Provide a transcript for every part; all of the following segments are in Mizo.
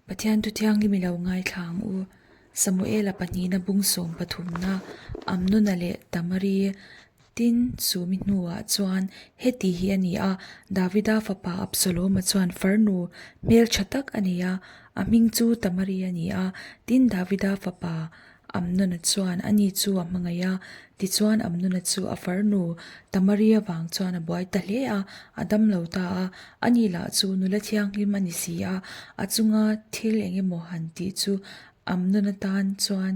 Pathian thu thianghlim i lo ngaithla ang u. Samuela pahnihna bung sawm pathumna Amnona leh Tamari tin chumi hnuah chuan heti hi a ni a, Davida fapa Absaloma chuan farnu hmeltha tak a nei a, a hming chu Tamari a ni a. Tin, Davida fapa Amnona chuan ani chu a hmangaih a, tichuan Amnona chu a farnu Tamari avang chuan a buai ta hle a, a dam lo ta a, ani lah chu nula thianghlim a ni si a, a chunga thil eng emaw han tih chu Amnona tan chuan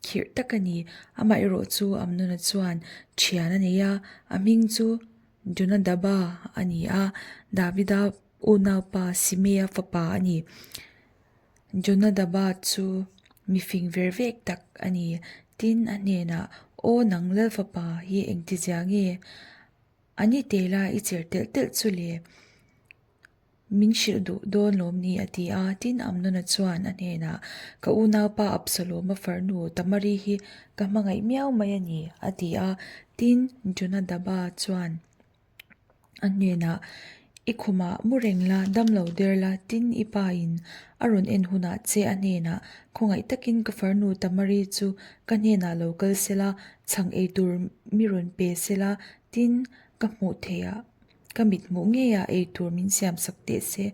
khirh tak a ni. Amaherawh chu Amnona chuan thian a nei a, a hming chu Jonadaba a ni a, Davida unaupa Simea fapa a ni. Jonadaba chu mi fing ver vek tak a ni. Tin, a hnenah, Aw nang Lal fapa hi engtizia nge? A ni tela i cher telh telh chu le? Min hrilh duh dawn lawm ni? a ti a. Tin, Amnona chuan a hnenah, Ka unaupa Absaloma farnu Tamari hi ka hmangaih miau mai a ni, a ti a. Tin, Jonadaba chuan. A hnenah, I khumah mu reng la, dam lo der la, tin i pa in a rawn en hunah che a hnenah, Khawngaih takin ka farnu Tamari chu ka hnenah lo kal sela, chhang ei tur mi rawn pe sela, tin ka hmuh theih ah, ka mit hmuh ngei ah ei tur min siam sak teh se,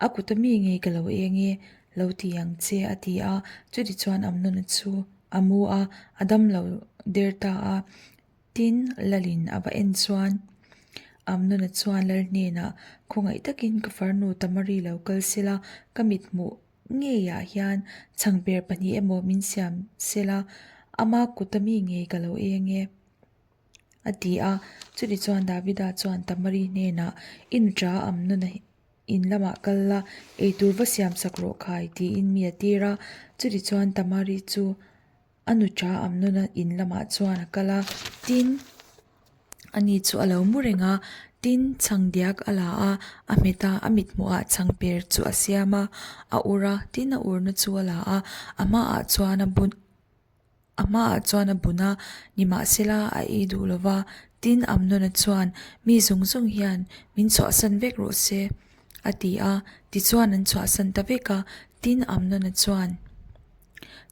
a kuta mi ngei ka lo eng e, lo ti ang che a ti a. Chutichuan Amnona chu a mu a, a dam lo der ta a. Tin, Lalin a va en chuan Amnona chuan Lal hnenah, Khawngaih takin ka farnu Tamari lo kal sela, ka mit hmuh ngeiah hian chhangper pahnih emaw min siam sela, ama kuta mi ngei ka lo eng e, a ti a. Chutichuan Davida chuan Tamari hnenah, I nuṭa Amnona in lamah kal la, eitur va siam sak rawh khai, tiin mi a tir a. Chutichuan Tamari chu A nuṭa Amnona in lamah chuan a kal a, tin, ani chu a lo mu reng a, tin, chhang diak a la a, a hmet a, a mithmuhah chhang per chu a siam a, a ur a, tin, a urna chu a la a, a hmaah chuan a bun a hmaah chuan a bun a, nimahsela a ei duh lo va, tin, Amnona chuan mi zawng zawng hian min chhuahsan vek rawh se a ti a, tichuan an chhuahsan ta vek a, tin, Amnona chuan.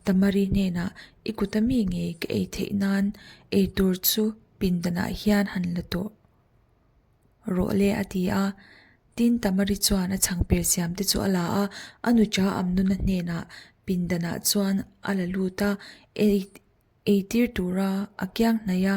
Tamari hnenah, I kuta mi ngei ka ei theih nan ei tur chu pindanah hian han la tawh rawh le a ti a. Tin, Tamari chuan a chhangper siam te chu a la a, a nuṭa Amnona hnenah pindanah chuan a la lut a, ei Eitir tura a kiang hnaih a,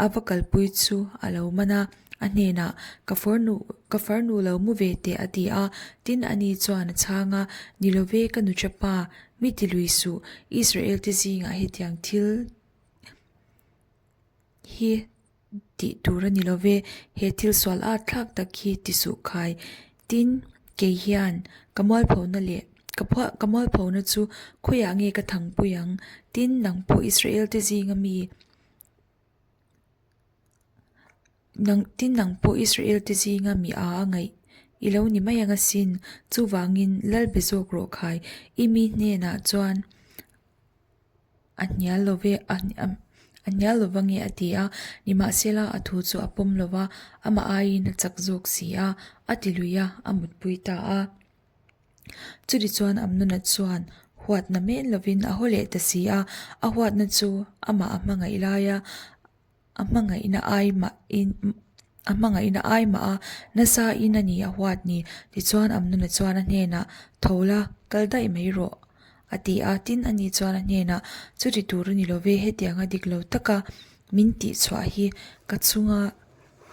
a va kalpui chu a lo man a, a hnenah, Ka farnu, ka farnu lo mu ve teh a ti a. Tin, ani chuan a chhang a, Ni lo ve, ka nuṭa pa, mi ti lui suh, Israel te zingah hetiang thil hi tih tur a ni lo ve, he thil sual at thlak tak hi ti suh khai. Tin, kei hian ka mualphona leh ka phuah ka mualphona chu khawiah nge ka thangpui ang? Tin, nang pawh Israel te zinga mi nang tin nang pawh Israel te zinga mi a a ngaih i lo ni mai ang asin. Chuvangin lal be zawk rawh khai, i mi hnenah chuan A hnial lo ve a a hnial lo va nge a ti a, nimahsela a thu chu a pawm lo va, amah aiin a chak zawk si a, a ti lui a, a mutpui ta a. Chutichuan Amnona chuan huatna men lovin a haw leh ta si a, a huatna chu amah a hmangaih lai a, A hmangaihna ai mahin a hmangaihna ai mah a, nasa in a ni a huat ni. Tichuan Amnona chuan a hnenah, Tho la, kal daih mai rawh, a ti a. Tin, ani chuan a hnenah, Chuti tur a ni lo ve, hetianga dik lo taka min tih chhuah hi ka chunga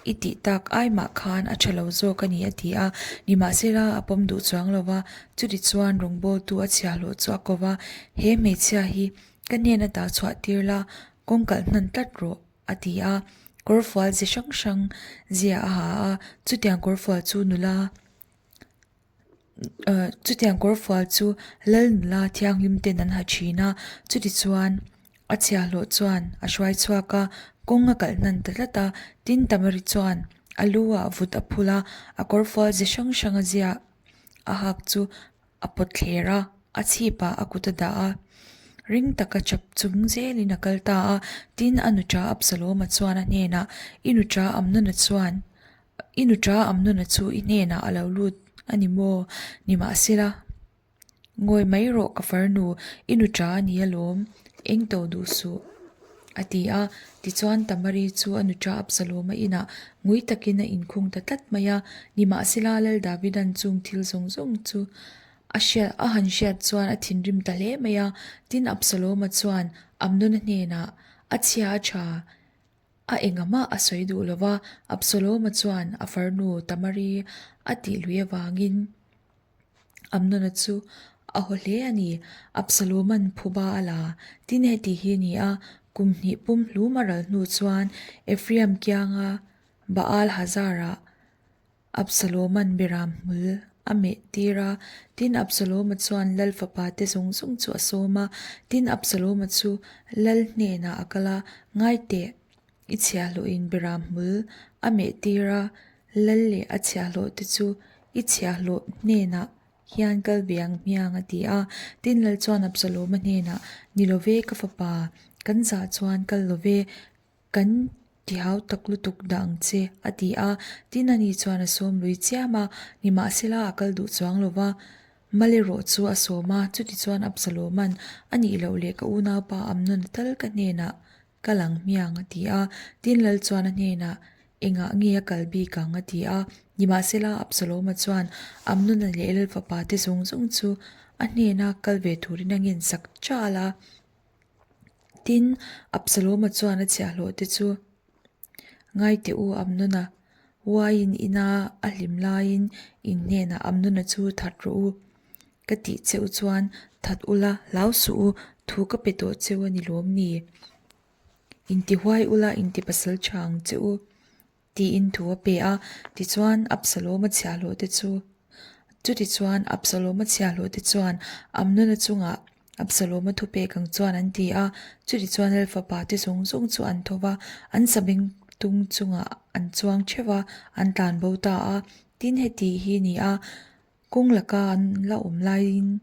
i tih tak ai mah khan a tha lo zawk a ni, a ti a. Nimahsela, a pawm duh chuang lo va, chuti chuan rawngbawltu a chhiahhlawh chu a ko va, He hmeichhia hi ka hnena tah chhuah tir la, Kawng kalh hnan tlat rawh, a ti a. Kawrfual ze hrang hrang zia a ha a, chutiang kawrfual chu nula ah chutiang kawrfual chu lal nula thianghlim ten an ha thin a. Chutichuan a chhiahhlawh chuan a hruai chhuak a, kawng a kalh hnan ta tlat a. Tin, Tamari chuan a lu ah vut a phul a, a kawrfual ze hrang hrang a zia a hak chu A pawt thler a, a chhip ah a kut a dah a, ring taka chap chung zelin a kal ta a. Tin, a nuṭa Absaloma chuan a hnenah, I nuṭa Amnona chuan, I nuṭa Amnona chu i hnenah a lo lut a ni maw? Nimahsela. Ngawi mai rawh ka farnu, i nu ṭa a ni alawm, eng to duh suh, a ti a. Tichuan Tamari chu a nu ṭa Absaloma inah ngui takin a inkhung ta tlat mai a. Nimahsela Lal Davidan chung thil zawng zawng chu a hriat a han hriat chuan a thinrim ta hle mai a. Tin, Absaloma chuan Amnona hnenah, A chhia a ṭha, a engah mah a sawi duh lo va, Absaloma chuan a farnu Tamari a tih lui avangin, Amnona chu a haw hle a ni. Absaloma'n phuba a la. Tin heti hi a ni a, kum hnih pum hlum a ral hnu chuan Ephraim kianga Baal Hazar-ah Absaloma'n Biram hmul a meh tir a. Tin, Absaloma chuan lal fapa te zawng zawng chu a sawm a. Tin, Absaloma chu lal hnenah a kal a, Ngai teh! I chhiahhlawhin Biram hmul a meh tir a, lal leh a chhiahhlawh te chu i chhiahhlawh hnenah hian kal ve ang hmiang a ti a. Tin lal chuan Absaloma hnenah, Ni lo ve ka fapa, kan zah chuan kal lo ve, kan tihau tak lutuk dah ang che a ti a. Tin ani chuan a sawm lui chiam a, nimahsela a kal duh chuang lo va. Mal erawh chu a sawm a, chutichuan Absaloma'n a nih loh leh ka unaupa Amnona tal ka hnenah Kal ang hmiang a ti a. Tin lal chuan a hnenah, Engah nge a kal bik ang? a ti a. Nimahsela Absaloma chuan Amnona leh lal fapa te zawng zawng chu a hnena kal ve turin a ngensak chal a. Tin, Absaloma chuan a chhiahhlawh te chu, Ngai teh u Amnona, uaiin ina a hlim laiin in hnenah Amnona chu that rawh u. Ka tih che u chuan that ula hlau suh u, thu ka pe tawh che u a ni lawm ni? Inti huai ula inti pasal tha ang che u, tiin thu a pe a. Tichuan Absaloma chhiahhlawh te chu Chutichuan Absaloma chhiahhlawh te chuan Amnona chungah Absaloma thupek ang chuan an ti a. Chutichuan Lal fapa te zawng zawng chu an tho va, an sabeng tung chungah an chuang theuh va, an tlan bo ta a. Tin heti hi ni a. Kawng laka an la awm laiin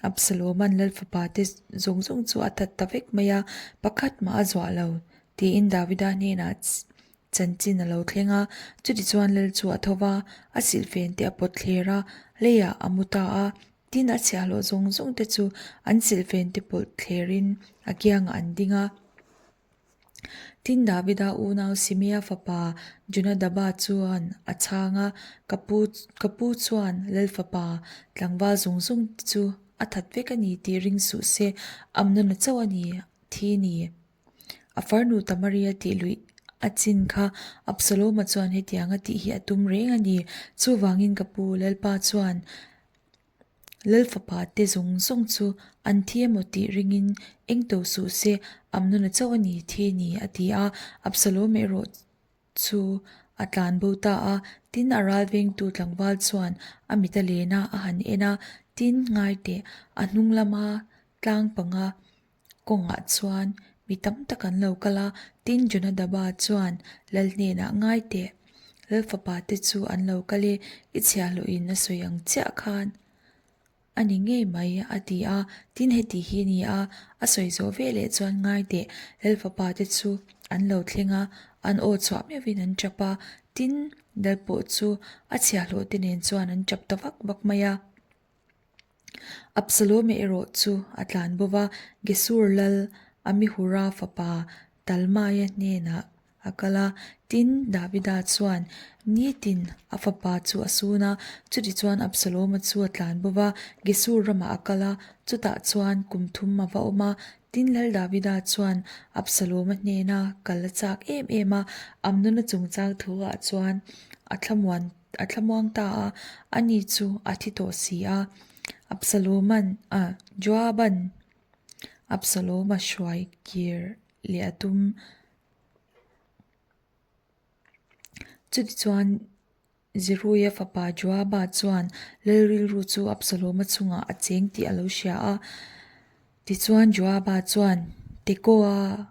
Absaloma'n lal fapa te zawng zawng chu a that ta vek mai a, pakhat mah a zuah lo, tiin Davida hnenah chanchin a lo thleng a. Chutichuan lal chu a tho va, a silhfen te a pawt thler a, leiah a mu ta a. Tin, a chhiahhlawh zawng zawng te chu an silhfen te pawlh thlerin a kiangah an ding a. Tin, Davida unau Simea fapa Jonadaba chuan a chhang a, Ka pu, ka pu chuan Lal fapa tlangval zawng zawng chu a that vek a ni tih ring suh se, Amnona chauh a ni thi ni. A farnu Tamaria tih luih a chin kha Absaloma chuan hetiang a tih hi a tum reng a ni. Chuvangin ka pu Lalpa chuan Lal fapa te zawng zawng chu an thi emaw tih ringin eng to suh se, Amnona chauh a ni thi ni, a ti a. Absalom erawh chu a tlan bo ta a, tin a ral vengtu tlangval chuan a mit a len a, a han en a, tin ngai teh a hnung lama tlang panga Kawngah chuan mi tam tak an lo kal a, tin Jonadaba chuan lal hnenah ngai teh, Lal fapa te chu an lo kal e, i chhiahhlawhin a sawi ang chiah khan a ni ngei mai a ti a, tin heti hi a ni a, a sawi zawh veleh chuan ngai teh, Lal fapa te chu an lo thleng a, an aw chhuah meuhin an tap a, tin lal pawh chu a chhiahhlawh te nen chuan an tap ta vak vak mai a. Absalome erawh chu a tlan bo va, Gesur lal Amihura fapa Talmaia hnenah a kal a. Tin, Davida chuan nitin a fapa chu a sun a, chutichuan Absaloma chu a tlan bo va, Gesur ramah a kal a, chutah chuan kum thum a va awm a. Tin, Lal Davida chuan Absaloma hnena kal a chak em em a, Amnona chungchang thuah chuan a thlamuan A thlamuang ta a, ani chu a thi tawh si a. Absaloma'n a Joaba'n Absaloma hruai kir leh a tum. Chutichuan Zeruia fapa Joaba chuan lal rilru chu Absaloma chungah a cheng tih a lo hria a. Tichuan Joaba chuan Tekoa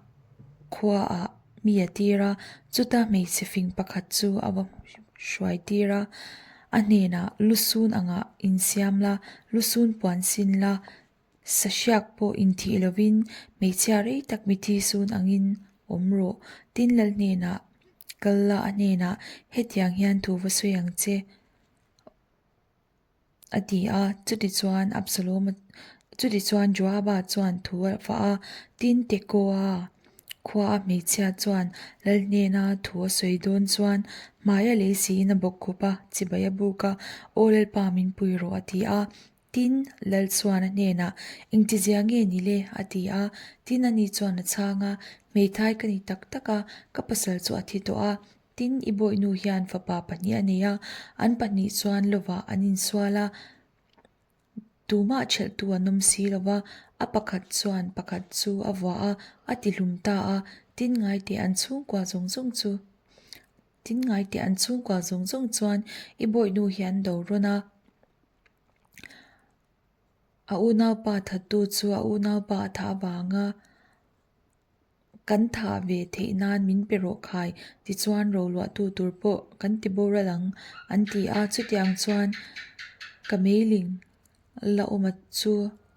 khuaah mi a tir a, chuta hmeichhe fing pakhat chu a va hruai tir a, a hnenah lusun angah insiam la, lusun puan sin la, sahriak pawh inthih lovin hmeichhia rei tak mithi sun angin awm rawh. Tin lal hnenah kal la a hnenah hetiang hian thu va sawi ang che. A ti a. Chutichuan Absaloma chutichuan Joaba chuan thu a fah a, Tin, Tekoa khuaa hmeichhia chuan lal hnena thu a sawi dawn chuan hmai a lei siin a bawk khup a, chibai a buk a, Aw Lalpa min pui rawh a ti a. Tin, lal chuan a hnenah, Engtizia nge ni le? a ti a. Tin, ani chuan a chhang a, Hmeithai ka ni tak tak a, ka pasal chu a thi tawh a. Tin, i bawihnu hian fapa pahnih a nei a, an pahnih chuan lovah an insual a, tumah ṭhelhtu an awm si lo va, a pakhat chuan pakhat chu a vuah a, a tihlum ta a. Tin, ngaite an chhungkua zawng zawng chu Tin, ngaite an chhungkua zawng zawng chuan i bawihnu hi an do rawn a. A unaupa thattu chu a unaupa a thah avanga kan thah ve theih nan min pe rawh khai tichuan roluahtu tur pawh kan ti boral ang an ti a. Chutiang chuan ka meiling la awma chu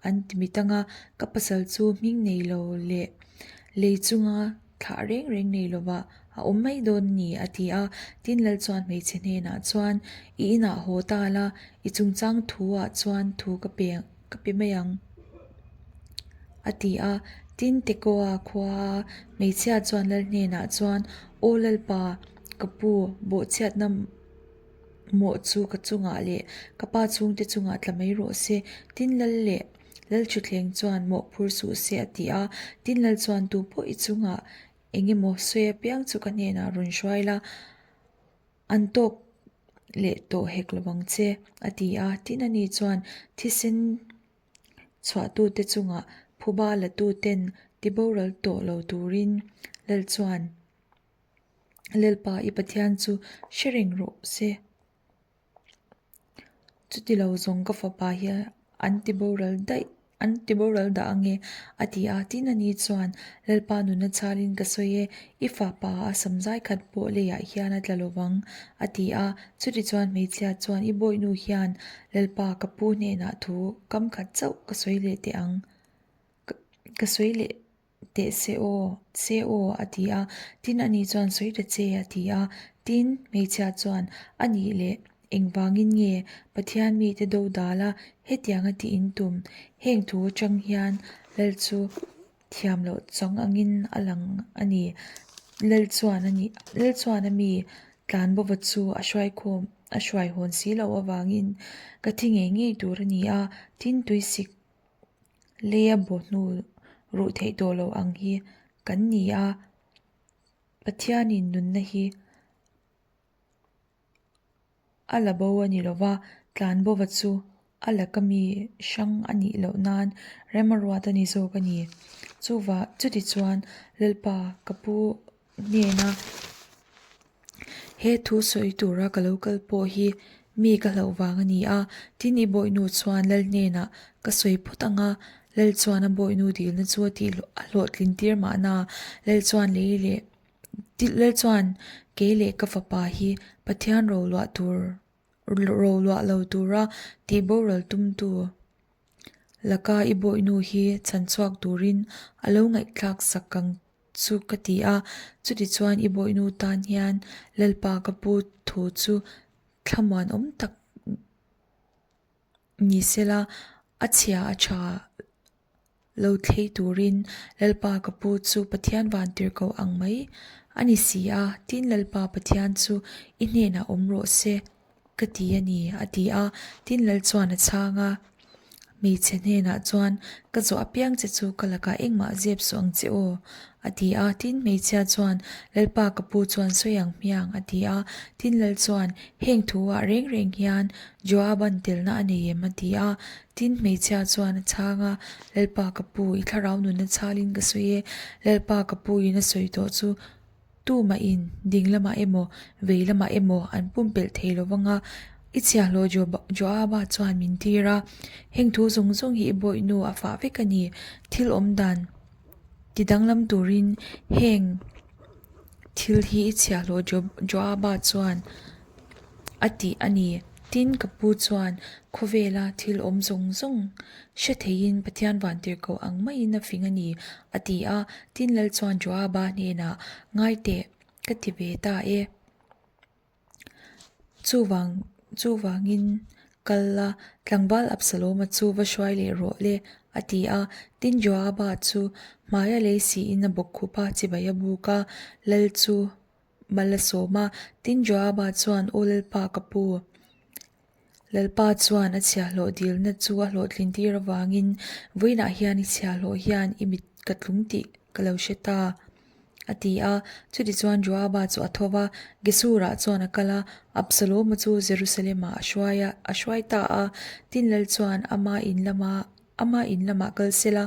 an ti mit anga ka pasal chu hming nei lo leh lei chunga thlah reng reng nei lova a awm mai dawn a ni a ti a. Tin lal chuan hmeichhe hnenah chuan i inah haw ta la i chungchang thu ah chuan thu ka pe ka pe mai ang a ti a. Tin Tekoa khua hmeichhia chuan lal hnenah chuan Aw Lalpa ka pu bawhchhiatna mawh chu ka chungah leh ka pa chhungte chungah tla mai rawh se. Tin lal leh Lalthuthleng chuan mawh phur suh se a ti a. Tin lal chuan tu pawh i chungah eng emaw sawi apiang chu ka hnenah rawn hruai la, an tawk leh tawh hek lo vang che a ti a. Tin ani chuan thisen chhuahtute chungah phuba latuten tiboral tawh lo turin lal chuan Lalpa i Pathian chu hre reng rawh se. Chuti lo zawng ka fapa hi an ti boral daih an ti boral dah ange a ti a. Tin ani chuan Lalpa nuna chhalin ka sawi e, i fapa a sam zai khat pawh leiah hian a tla lo vang a ti a. Chuti chuan hmeichhia chuan i bawihnu hian Lalpa ka pu hnenah thu kam khat chauh ka sawi leh teh ang ka sawi leh Teh se aw, se aw, a ti a. Tin, ani chuan sawi ta che, a ti a. Tin, hmeichhia chuan, A nih leh, engvangin nge Pathian mite do dal a, hetiang a tih in tum? Heng thu atang hian Lal chu thiam loh chang angin a lang a ni. Lal chuan a ni, Lal chuan a mi tlanbova chu a hruaikhawm, a hruaihawn si loh avangin ka thi ngei ngei tur a ni a. Tin, tuisik Leia baw hnu ruh theih tawh loh ang hi kan ni a, Pathianin nunna hi a la bo a ni lo va, Tlanbova chu a laka mi hrang a nih loh nan rem a ruat a ni zawk a ni. Chuva chutichuan Lalpa ka pu hnena he thu sawi tura ka lo kal pawh hi mi ka hlauh vang a ni a, tin i bawihnu chuan lal hnenah ka sawi phawt ang a, lal chuan a bawihnu dilna chu a tih a hlawhtlin tir mahna, lal chuan lei leh lal chuan kei leh ka fapa hi Pathian roluah tur roluah lo tura tih boral tumtu laka i bawihnu hi chhanchhuak turin a lo ngaihthlak sak ang chu ka ti a, chutichuan i bawihnu tan hian Lalpa ka pu thu chu thlamuanawm tak ni sela, a chhia a tha lo thlei turin Lalpa ka pu chu Pathian vantirhkoh ang mai a ni si a, tin Lalpa Pathian chu i hnenah awm rawh se. Ka ti a ni, a ti a. Tin Lal chuan a chhang a, Hmeichhe hnenah chuan, Ka zawh apiang che chu ka lakah engmah zep suh ang che aw, a ti a. Tin hmeichhia chuan, Lalpa ka pu chuan sawi ang hmiang, a ti a. Tin Lal chuan, Heng thu ah reng reng hian Joaban telna a nei em? a ti a. Tin hmeichhia chuan a chhang a, Lalpa ka pu, i thlarau nunna chhalin ka sawi e, Lalpa ka pu in a sawi tawh chu, Tumahin ding lamah emaw, vei lamah emaw an pumpelh thei lo vang a, i chhiahhlawh Joaba chuan min tir a, Heng thu zawng zawng hi i bawihnu a fah vek a ni, thil awm dan ti danglam turin heng thil hi i chhiahhlawh Joaba chuan a tih a ni. Tin, ka pu chuan khawvela thil awm zawng zawng hre theiin Pathian vantirhkoh ang maiin a fing a ni, a ti a. Tin, Lal chuan Joaba hnenah, Ngai teh, ka ti ve ta e. Chuvang, chuvangin. Kal la, tlangval Absaloma chu va hruai leh rawh le, a ti a. Tin, Joaba chu hmaia lei siin a bawkkhup a, chibai a buk a, lal chu mal a sawm a. Tin, Joaba chuan, Aw Lalpa, ka pu! Lalpa chuan a chhiahhlawh dilna chu a hlawhtlin tir avangin vawiinah hian i chhiahhlawh hian i mit ka tlung tih ka lo hre ta, a ti a. Chutichuan Joaba chu a tho va, Gesurah chuan a kal a, Absaloma chu Jerusalem-ah a hruai a, a hruai ta a. Tin lal chuan ama in lama ama in lamah kal sela,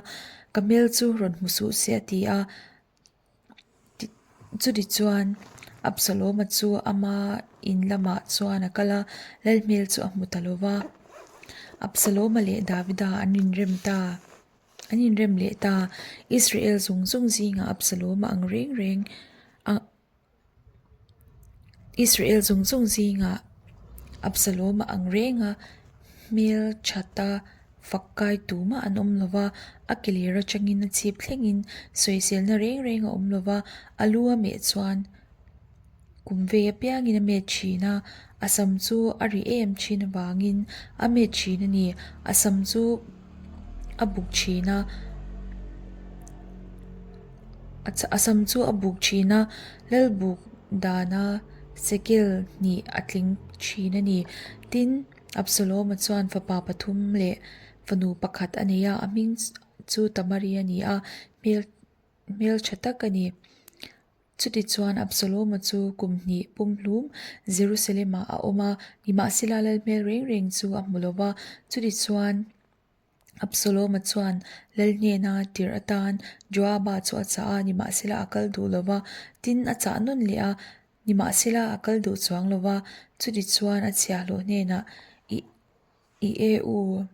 ka hmel chu rawn hmu suh se, a ti a. Chutichuan Absaloma chu ama in lamah chuan a kal a, lal hmel chu a hmu ta lo va. Absaloma leh Davida an inrem ta, an inrem leh ta. Israel zawng zawng zingah Absaloma ang reng reng a. Israel zawng zawng zingah Absalom-a ang renga hmel thata fak kai tumah an awm lo va, a ke ler atangin a chhip thlengin sawiselna reng reng a awm lo va, a lu a meh chuan kum vei apiangin a met thin a, a sam chu a ri em thin avangin a met thin a ni, a sam chu a buk thin a. A sam chu a buk thin a, lal buk dana sekel hnih a tling thin a ni. Tin, Absalom-a chuan fapa pathum leh fanu pakhat a nei a, a hming chu Tamari a ni a, hmel hmeltha tak a ni. Chutichuan Absalom-a chu kum hnih pumhlum Jerusalem-ah a awm a, nimahsela lal hmel reng reng chu a hmu lo va. Chutichuan. Absalom-a chuan lal hnena tirh atan Joaba chu a chah a, nimahsela a kal duh lo va. Tin, a chah nawn leh a, nimahsela a kal duh chuang lo va. Chutichuan a chhiahhlawh hnenah, I i e u,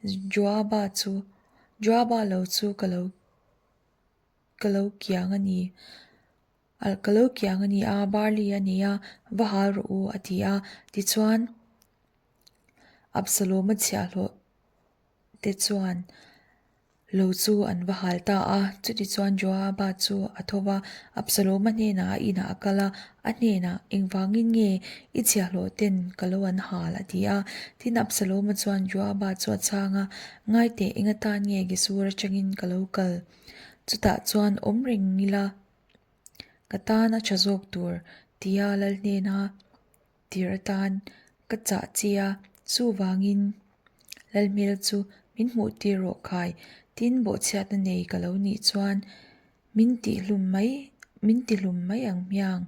Joaba chu, Joaba lo chu ka lo ka lo kiang a ni, ka lo kiang a ni a, barley a nei a, va hal rawh u, a ti a. Tichuan. Absalom-a chhiahhlawh te chuan lo chu an va hal ta a, chutichuan Joaba chu a tho va, Absalom-a hnenah a inah a kal a, a hnenah, Engvangin nge i chhiahhlawh ten ka lo an hal? a ti a. Tin, Absalom-a chuan Joaba chu a chhang a, Ngai teh, eng atan nge Gesur atangin ka lo kal? Chutah chuan awm reng ila ka tan a tha zawk tur, tia lal hnena Tir atan ka chah che a, chuvangin Lalhmel chu min hmuh tir rawh khai, tin bawhchhiatna nei ka lo nih chuan min tihlum mai min tihlum mai ang hmiang,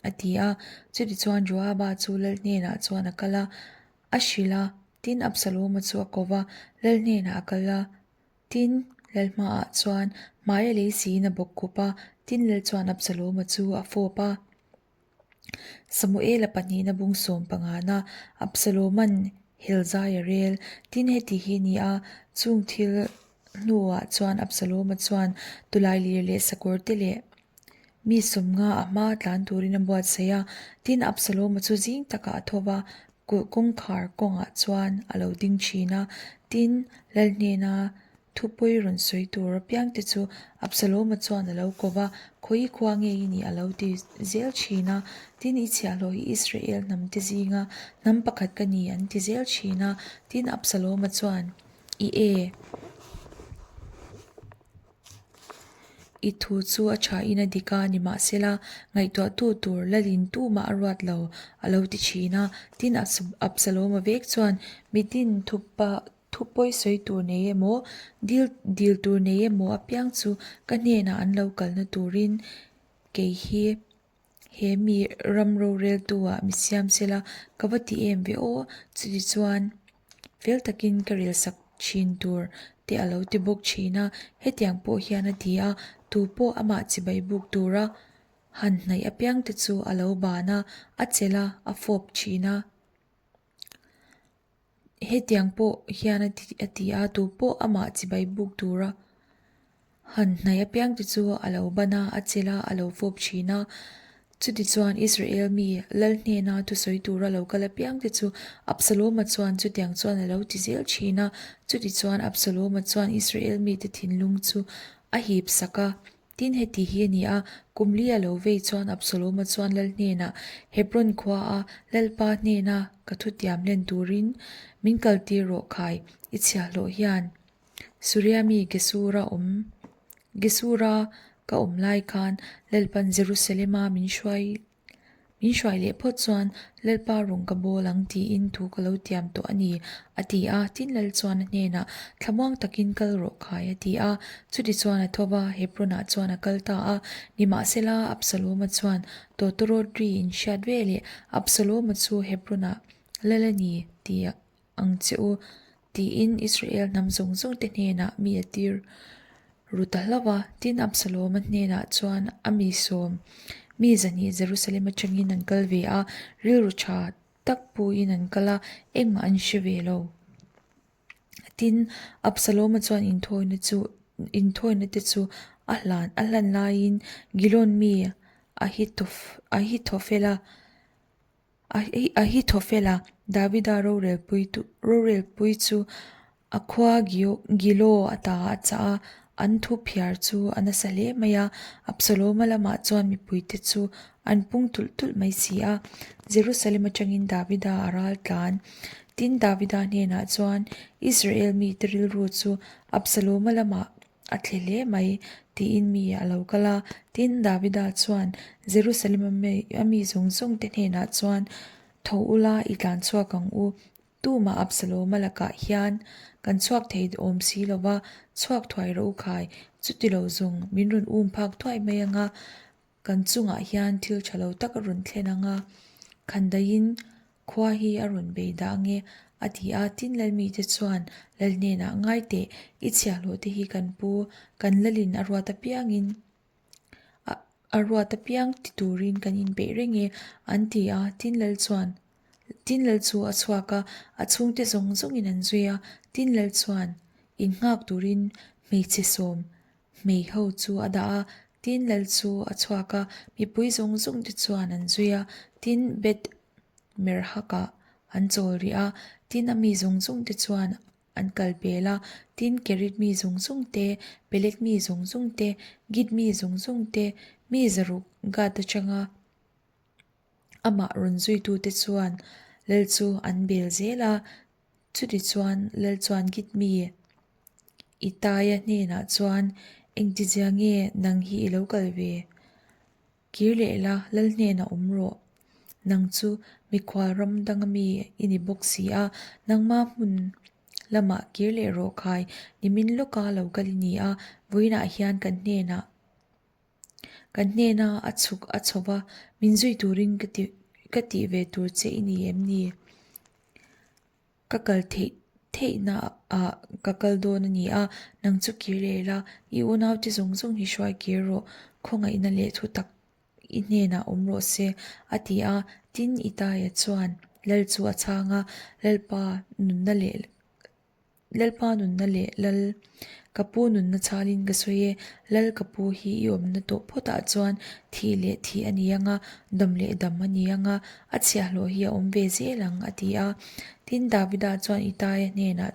a ti a. Chutichuan Joaba chu Lal hnenah chuan a kal a, a hrilh a, tin Absaloma chu a ko va, Lal hnenah a kal a, tin Lal hmaah chuan hmai a lei siin a bawk khup a, tin Lal chuan Absaloma chu a fawp a. Samuela pahnihna bung sawm pangana Absaloma'n Helzai a rel. Tin, heti hi a ni a, chung thil hnuah chuan Absaloma chuan tulailir leh sakawrte leh mi sawmnga a hma tlan turin a buatsaih a. Tin, Absaloma chu zing takah a tho va, kulh kawngkhar kawngah chuan a lo ding thin a. Tin, Lal hnena Thupui rawn sawi tur apiangte chu Absalom-a chuan a lo ko va, Khawi khua nge i nih a lo ti zel thin a, tin i chhiahhlawh hi Israel hnamte zinga hnam pakhat ka ni an ti zel thin a. Tin Absalom-a chuan, I e, i thu chu a thain a dik a, nimahsela ngaihtuahtu tur lalin tumah a ruat lo a lo ti thin a. Tin Absalom-a vek chuan, Mitin thupa Thu pawi sawi tur nei emaw, dil dil tur nei emaw apiang chu ka hnenah an lo kalna turin kei hi he mi ram roreltu ah mi siam sela ka va ti em ve aw. Chuti chuan fel takin ka rel sak thin tur te a lo ti bawk thin a, hetiang pawh hian a ti a, tu pawh amah chibai buk tura han hnaih apiang te chu a lo ban a, a chelh a, a fawp thin a. Hetiang pawh hian a ti a, tu pawh amah chibai buk tura han hnaih apiang te chu a lo ban a, a chelh a, a lo fawp thin a. Chutichuan Israel mi lal hnena thusawi tura lo kal apiang te chu Absalom-a chuan chutiang chuan a lo ti zel thin a. Chutichuan Absalom-a chuan Israel mite thinlung chu a hip sak a. Tin, heti hi a ni a, kum li a lo vei chuan Absaloma chuan lal hnenah, Hebron khuaa Lalpa hnena ka thutiam hlen turin min kaltir rawh khai, i chhiahhlawh hian Suria mi Gesura awm Gesura ka awm lai khan Lalpan Jerusalema min hruai Min hruai leh phawt chuan Lalpa rawng ka bawl ang tiin thu ka lo tiam tawh a ni, a ti a. Tin Lal chuan a hnenah, Thlamuang takin kal rawh khai, a ti a. Chuti chuan a tho va, Hebron-ah chuan a kal ta a. Nimahsela, Absalom-a chuan tawtawrawt ri in hriat ve leh Absalom-a chu Hebron-ah Lal a ni ti ang che u, tiin Israel hnam zawng zawng te hnenah mi a tir ru ta hlauh a. Tin, Absalom-a hnenah chuan a mi sawm mi zahnih Jerusalem atangin an kal ve a, rilru tha tak puin an kal a, engmah an hre ve lo. Tin, Absalom-a chuan inthawina chu inthawina te chu a hlan a hlan laiin Gilon mi Ahithophela Ahithophela, Davida rorelpui chu a khua Gilo ata a chah a, an thu phiar chu a nasa hle mai a. Absalom-a lamah chuan mipuite chu an pung tulh tulh mai si a. Jerusalem atangin Davida a ral tlan. Tin, Davida hnenah chuan Israel mite rilru chu Absalom-a lamah A thle hle mai, tiin mi a lo kal a. Tin, Davida chuan Jerusalem a mi zawng zawng te hnenah chuan, Tho ula, i tlan chhuak ang u. Tumah Absalom-a lakah hian kan chhuak thei awm si lo va, chhuak thuai rawh u khai, chuti lo zawng min rawn um phak thuai mai ang a. Kan chungah hian thil tha lo tak a rawn thlen ang a, khandaiin khua hi a rawn bei dah ang e, a ti a. Tin, Lalmite chuan Lal hnenah, Ngai teh, i chhiahhlawh te hi kan pu, kan Lalin a ruat apiangin a ruat apiang ti turin kan inpeih reng e, an ti a. Tin, Lal chuan, Tin, Lal chu a chhuak a, a chhungte zawng zawngin an zui a. Tin, Lal chuan, Innghak turin hmeichhe sawm Hmei ho chu a dah a, tin lal chu a chhuak a, mipui zawng zawng te chuan an zui a, tin Beth Merhak-ah an chawl rih a, tin a mi zawng zawng te chuan an kal pel a, tin Kerit mi zawng zawng te, Pelet mi zawng zawng te, Git mi zawng zawng te, mi zaruk Gad atanga amah rawn zuitute chuan lal chu an bel zel a. Chutichuan Lal chuan Gitmi Itaia hnenah chuan, Engtizia nge nang hi i lo kal ve? Kir leh la, Lal hnenah awm rawh. Nang chu mikhual ram danga mi i ni bawk si a, nangma hmun lamah kir leh rawh khai, nimin lawka lo kal i ni a, vawiinah hian kan hnenah Kan hnena a chhuk a chho va, min zui turin ka ti ka tih ve tur che i ni em ni? Ka kal theih theihna ah ka kal dawn a ni a, nang chu kir leh la, i unaute zawng zawng hi hruai kir rawh, khawngaihna leh thu tak i hnenah awm rawh se, a ti a. Tin, Itaia chuan Lal chu a chhang a, Lalpa nunna leh Lalpa nunna leh Lal ka pu nunna chhalin ka sawi e, Lal ka pu hi i awmna tawh phawtah chuan thih leh thih a ni ang a, dam leh dam a ni ang a, a chhiahhlawh hi a awm ve zel ang, a ti a. Tin, Davida chuan Itaia hnenah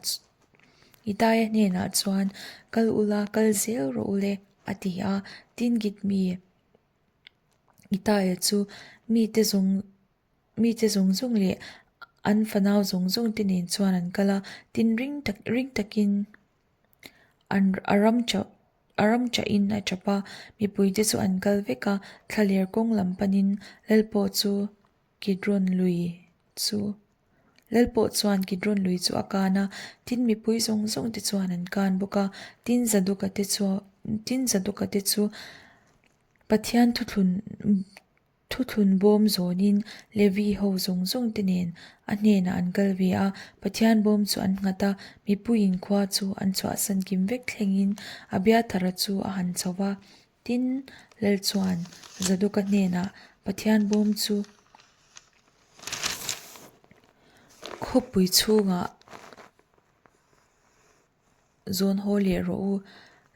Itaia hnenah chuan, Kal ula, kal zel rawh ule, a ti a. Tin, Gitmi Itaia chu mite zawng Mite zawng zawng leh an fanau zawng zawng te nen chuan an kal a, tin ring tak ring takin an a ram chah a ram chahin a tap a, mipui te chu an kal vek a, thlaler kawng lam panin lal pawh chu Kidron lui chu lal pawh chuan Kidron lui chu a kan a, tin mipui zawng zawng te chuan an kan bawk a, tin Zadoka te chu tin Zadoka te chu Pathian thuthlun Thuthlun bawm zawnin Levi ho zawng zawng te nen a hnenah an kal ve a, Pathian bawm chu an nghat a, mipuiin khua chu an chhuahsan kim vek thlengin Abiathara chu a han chho va. Tin, Lal chuan Zadoka hnenah Pathian bawm chu khawpui chhungah Zawn haw leh rawh u,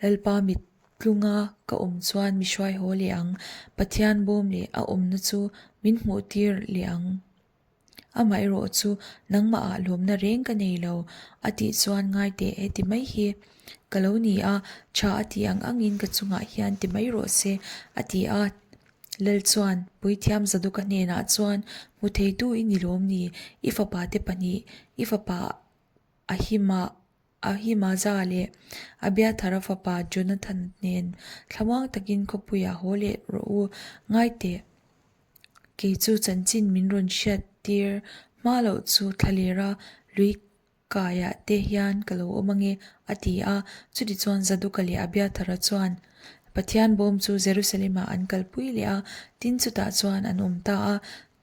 Lalpa mit tlunga ka awm chuan mi hruai haw leh ang, Pathian bawm leh a awmna chu min hmuh tir leh ang. Amaherawh chu nangmahah lawmna reng ka nei lo, a tih chuan ngai teh heti mai hi ka lo ni a, tha a tih ang angin ka chungah hian ti mai rawh se, a ti a. Lal chuan Puithiam Zaduka hnenah chuan, Hmu theitu i ni lawm ni? I fapate pahnih, i fapa Ahima, Ahimaza leh Abiathara fapa Jonathan nen thlamuang takin khawpuiah haw leh rawh u, ngai teh. Kei chu chanchin min rawn hriat tir hma loh chu thlalera lui kaiah te hian ka lo awm ange, a ti a. Chutichuan Zaduka leh Abiathara chuan Pathian bawm chu Jerusalem-ah an kalpui leh a, tin chutah chuan an awm ta a.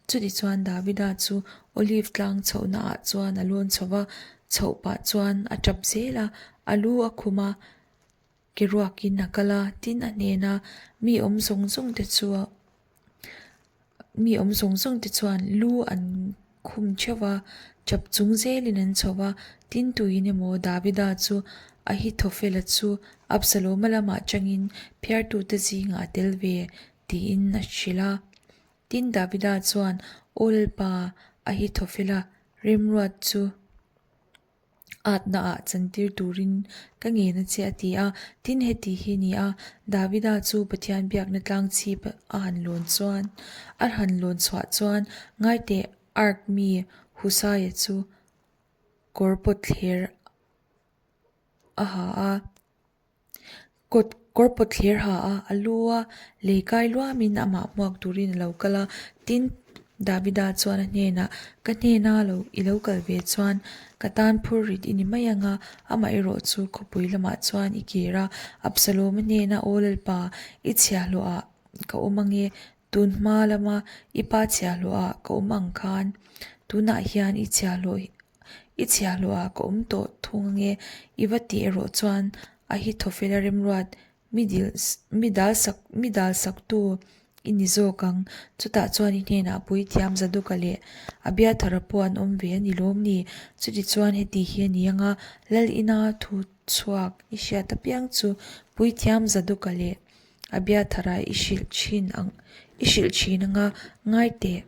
Chutichuan Davida chu Olive tlang chhohnaah chuan a lawn chho va, chhoh pah chuan a tap zel a, a lu a khum a, ke ruakin a kal a, tin a hnena mi awm zawng zawng te chu mi awm zawng zawng te chuan lu an khum theuh va, tap chung zelin an chho va, tin tuin emaw Davida chu Ahithophela chu Absaloma lamah changin phiartute zingah a tel ve tiin a hrilh a. Tin Davida chuan, Aw Lalpa, Ahithophela remruat chu atnaah chantir turin ka ngen a che a ti a. Tin heti hi ni a, Davida chu Pathian biakna tlang chhip a han lawn chuan a han lawn chhuah chuan ngaiteh Ark mi Husaia chu kawr pawtthler a ha a. Kawt kawr pawtthler ha a, a lu a, lei kai luamin amah hmuak turin a lo kal a, tin Davida chuan a hnenah, Ka hnena lo i lo kal ve chuan ka tan phur rit i ni mai ang a, amaherawh chu khawpui lamah chuan i kir a, Absalom-a hnena Aw Lalpa, i chhiahhlawhah ka awm ange, tun hma lama i pa chhiahhlawhah ka awm ang khan tunah hian i chhiahhlawh I chhiahhlawhah ka awm tawh thung ange, i va tih erawh chuan a hi thawfela remruat mi dil mi dal sak mi dal saktu i ni zawk ang. Chutah chuan i hnenah Puithiam Zaduka leh Abiathara pawh an awm ve a ni lawm ni? Chutichuan heti hi a ni anga Lal ina thu chhuak i hriat apiang chu Puithiam Zaduka leh Abiathara i hrilh thin ang i hrilh thin anga ngai teh.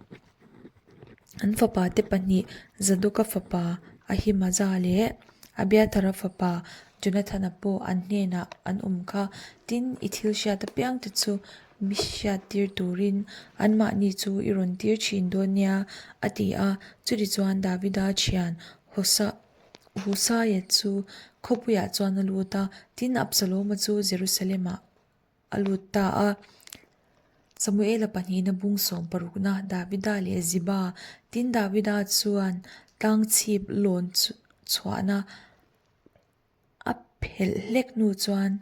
An fapa te pahnih Zaduka fapa Ahimaza leh Abiathara fapa Jonathana pawh an hnenah an awm kha. Tin, i thil hriat apiang te chu mi hriat tir turin anmahni chu i rawn tir thin dawn nia, a ti a. Chutichuan Davida thian Hosa Husaia chu khawpuiah chuan a lut a, tin Absaloma chu Jerusalem-ah a lut ta a. Samuela pahnihna bung sawm parukna Davida leh Ziba tin Davida chuan tlang chhip lawn chhuahna a phelh hlek hnu chuan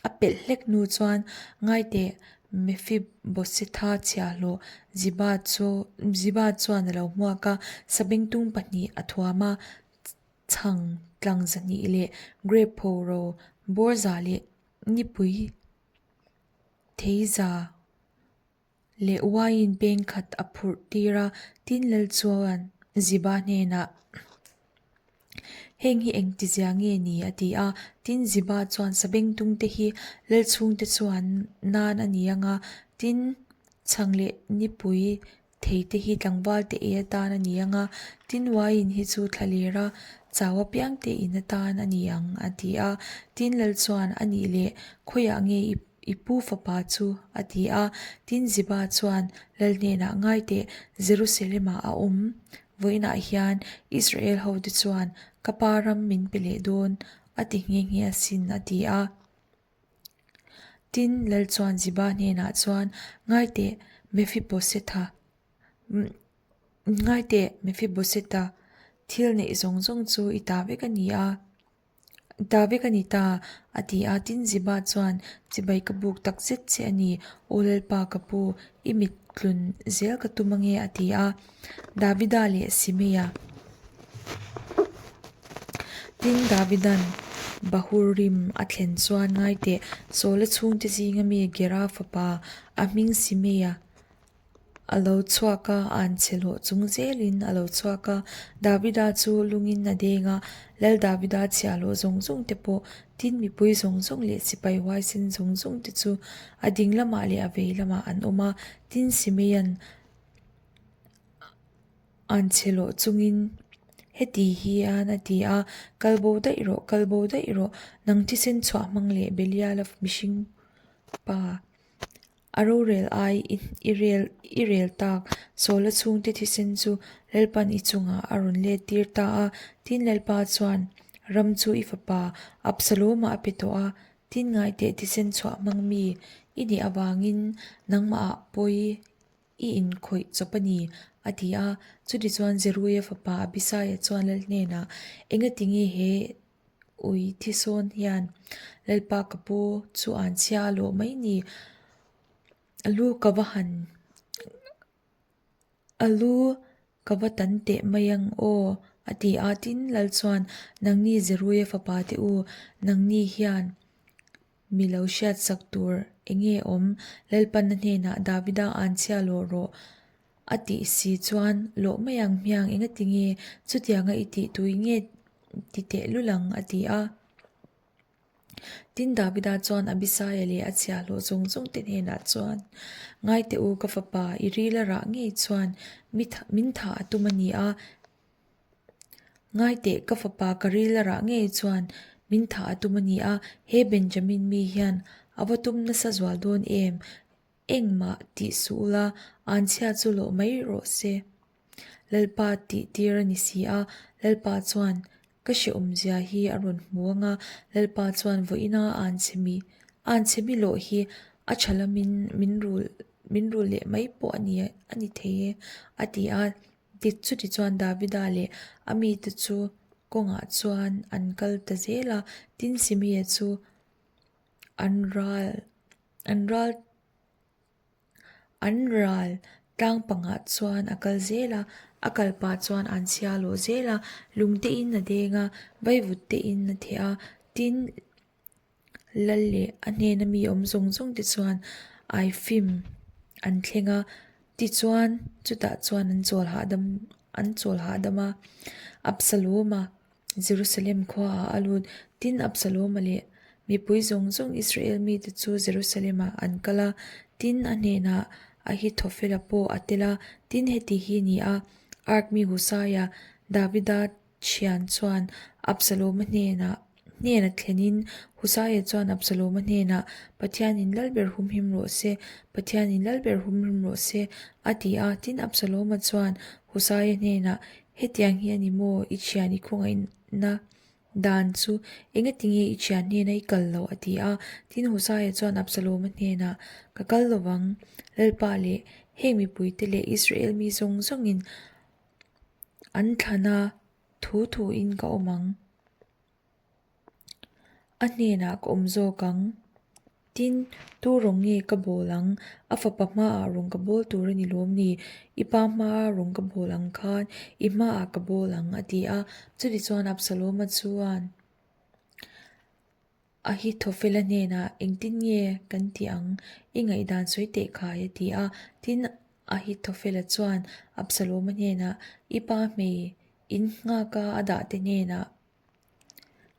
a pelh hlek hnu chuan ngaiteh Mephibosetha chhiahhlawh Ziba chu Ziba chuan a lo hmuak a, sabengtung pahnih a thuam a, chhang tlang zahnih leh grape phoro bawr za leh nipui theiza leh uaiin peng khat a phurh tir a, tin lal chuan Ziba hnenah, Heng hi engtizia nge ni? a ti a. Tin Ziba chuan Sabengtung te hi lal chhungte chuan nan a ni ang a, tin chhang leh nipui Thei te hi tlangval te ei atan a ni ang a, tin uaiin hi chu thla ler a, chau apiang te in atan a ni ang, a ti a. Tin lal chuan, A nih leh, khawiah nge i i pu fapa chu? a ti a. Tin Ziba chuan lal hnenah, Ngai teh, Jerusalem-ah a awm. Vawiinah hian Israel hote chuan ka pa ram min pe leh dawn, a ti nghe nghe asin, a ti a. Tin, Lal chuan Ziba hnenah chuan, Ngai teh, Mephibosetha, ngai teh, Mephibosetha, thil neih zawng zawng chu i ta vek a ni a, i ta vek a ni ta, a ti a. Tin, Ziba chuan, Chibai ka buk tak zet che a ni, Aw Lalpa ka pu, i mit tlun zel ka tum ange, a ti a. Davida leh Simeia. Tin, Davida'n Bahurim a thlen chuan ngai teh, Saula chhungte zinga mi Gera fapa a hming Simeia a lo chhuak a, an chhe hlawh chung zelin a lo chhuak a. Davida chu lungin a deng a, Lal Davida chhiahhlawh zawng zawng te pawh, tin mipui zawng zawng leh sipai huaisen zawng zawng te chu a ding lamah leh a vei lamah an awm a. Tin, Simeia'n. Anchhe lawh chungin heti hian a ti a, Kal bo daih rawh, kal bo daih rawh, nang thisen chhuah hmang leh Beliala mihring pa a rorel ai i rel i rel tak, Sawla chhungte thisen chu Lalpan i chungah a rawn let tir ta a, tin Lalpa chuan ram chu i fapa Absalom-a a pe tawh a, tin ngaiteh thisen chhuah hmang mi i nih avangin nangmahah pawi I inkhawih chawp a ni, a ti a. Chutichuan Zeruia fapa Abisaia chuan lal hnenah, Engati nge he ui thisawn hian Lalpa ka pu chu an chhia a lawh mai ni? A lu ka va han, a lu ka va tan teh mai ang aw, a ti a. Tin, lal chuan, Nangni Zeruia fapa te u, nangni hian Mi lo hriatsak tur enge awm? Lalpanna hnenah Davida an chhia lawh rawh a tih si chuan lawh mai ang hmiang engati nge chutianga i tih tui nge ti teh lul ang a ti a. Tin Davida chuan Abisaia leh a chhiahhlawh zawng zawng te hnenah chuan, Ngai teh u ka fapa, i ril a rah ngei chuan min thah a tum a ni a, Ngaiteh, ka fapa ka ril a rah ngei chuan min thah a tum a ni a, he Benjamin mi hian a va tum nasa zual dawn em? Engmah tih suh ula, anchhia chu lawh mai rawh se. Lalpa tih tir a ni si a, Lalpa chuan ka hrehawmzia hi a rawn hmu ang a, Lalpa chuan vawiina anchhe mi anchhe mi lawh hi a tha lamin min rul min rul leh mai pawh a ni a ni thei e, a ti a. Dik chuti chuan Davida leh a mite chu kawngah chuan an kal ta zel a, tin Simea chu an ral an ral an ral tlang pangah chuan a kal zel a, a kal pah chuan an chhia lawh zel a, lung te in a deng a, vaivut te in a theh a, tin Lal leh a hnena mi awm zawng zawng te chuan aifim an thleng a, tichuan chutah chuan an chawl hahdam an chawl hahdam a. Absalom-a Jerusalem khuaah a lut. Tin, Absalom-a leh mipui zawng zawng Israel mite chu Jerusalem-ah an kal a, tin a hnenah Ahithophel-a pawh a tel a. Tin, heti hi ni a, Ark mi Husaia, Davida Thian chuan Absalom-a hnenah hnena thlenin Husaia chuan Absalom-a hnenah, Pathianin lalber humhim rawh se, Pathianin lalber humhim rawh se, a ti a. Tin, Absalom-a chuan Husaia hnenah, Hetiang hi a ni maw, i thian i khawngaihna dan chu engatinge i thian hnena i kal loh? a ti a. Tin, Husaia chuan Absalom-a hnenah, Ka kal lovang, Lalpa leh heng mipuite leh Israel mi zawng zawngin An thlana thu thuin ka awm ang. A hnenah ka awm zawk ang. Tin, tu rawng nge ka bawl ang? A fapa hmaah rawng ka bawl tur a ni lawm ni? I pa hmaa rawng ka bawl ang khan i hmaah ka bawl ang, a ti a. Chutichuan Absalom-a chuan Ahithophela hnenah engtin nge kan tih ang? I ngaihdan sawi teh khai a ti a. Tin, Ahithophela chuan Absalom-a hnenah, I pa hmei in nghaka a dahte hnenah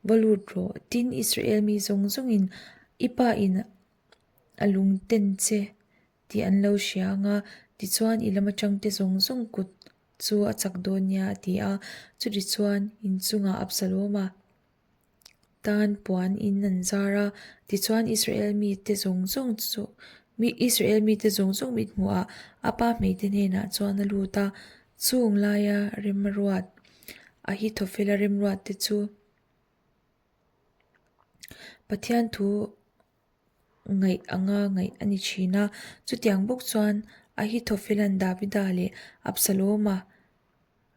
va lut rawh. Tin, Israel mi zawng zawngin i pa in a lungten che tih an lo hria ang a, tichuan i lam atangte zawng zawng kut chu a chak dawn nia a ti a. Chutichuan, inchungah Absalom-a tan puan in an zar a, tichuan Israel mite zawng zawng chu Israel mite zawng zawng mit hmuhah a pa hmeite hnenah chuan a lut a, chung laia remruat Ahithophela remruat te chu Pathian thu ngaih anga ngaih a ni thin a. Chutiang bawk chuan Ahithophela'n Davida leh Absalom-a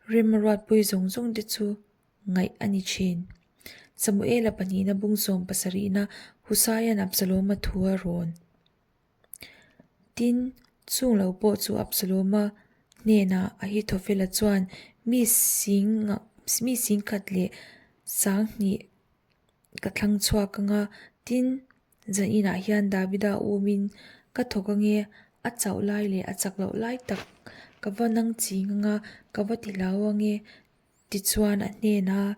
remruatpui zawng zawng te chu ngaih a ni thin. Samuela pahnihna bung sawm pasarihna Husaia'n Absalom-a thu a rawn. Tin, chung lo pawh chu Absalom-a hnenah Ahithophela chuan mi sing mi singkhat leh sanghnih ka thlang chhuak ang a, tin, zan inah hian Davida umin ka thawk ange, a chauh lai leh a chak loh lai tak ka va nang ching ang a, ka va ti hlau ange Tichuan a hnena